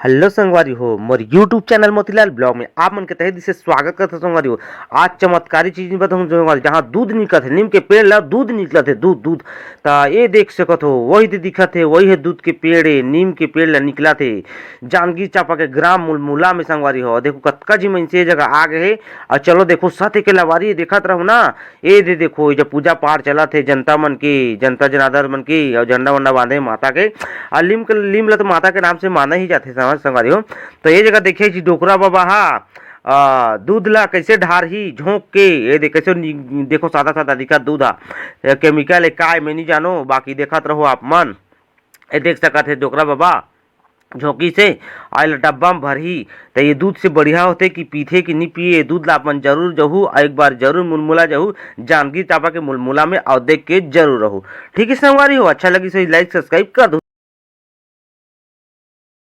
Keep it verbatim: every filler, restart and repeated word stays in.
Hello संगवारी हो, मोर YouTube channel Motilal blog में आप मन के तहे दिल से स्वागत करत हों संगवारी हो। आज चमत्कारी चीज बताऊं संगवारी, जहां दूध निकलत हे, नीम के पेड़ ला दूध निकलत हे, दूध, दूध। त ए देख सकत हो, वही दे दिखत हे, वही हे दूध के पेड़ ए, नीम के पेड़ ला निकलत हे। जांजगीर चांपा के ग्राम मुलमुला में संगवारी हो, देखो कतका जी मइनसे ए जगह आ गे हे। अउ चलो देखो सत्य के लवारी देखत रहो ना, ए दे देखो, ए जब पूजा पाठ चलत हे जनता मन के, जनता जनार्दन मन के, अउ झंडा वंडा बांधे माता के, अउ लीम के, लीम ल तो माता के नाम से माना ही जाथे, समझ संगवारी हो। तो ए जगह देखे जी डोकरा बाबा हा, आ, दूध ला कैसे ढारही झोंक के, ए दे कैसे नि-, देखो सादा सादा दिखत दूध हा, ए केमिकल ए काय मैं नहीं जानो, बाकी देखत रहो आप मन। ए देख सकत हे डोकरा बाबा झोंकी से आयल डब्बा में भरही, त ये दूध से बढ़िया होथे कि पीथे कि नी पिए। दूध ला अपन जरूर जहू, एक बार जरूर मुलमुला जहू, जांजगीर चांपा के मुलमुला में, अउ देख के जरूर रहू। ठीक है संगवारी हो, अच्छा लगी सही लाइक सब्सक्राइब कर दो।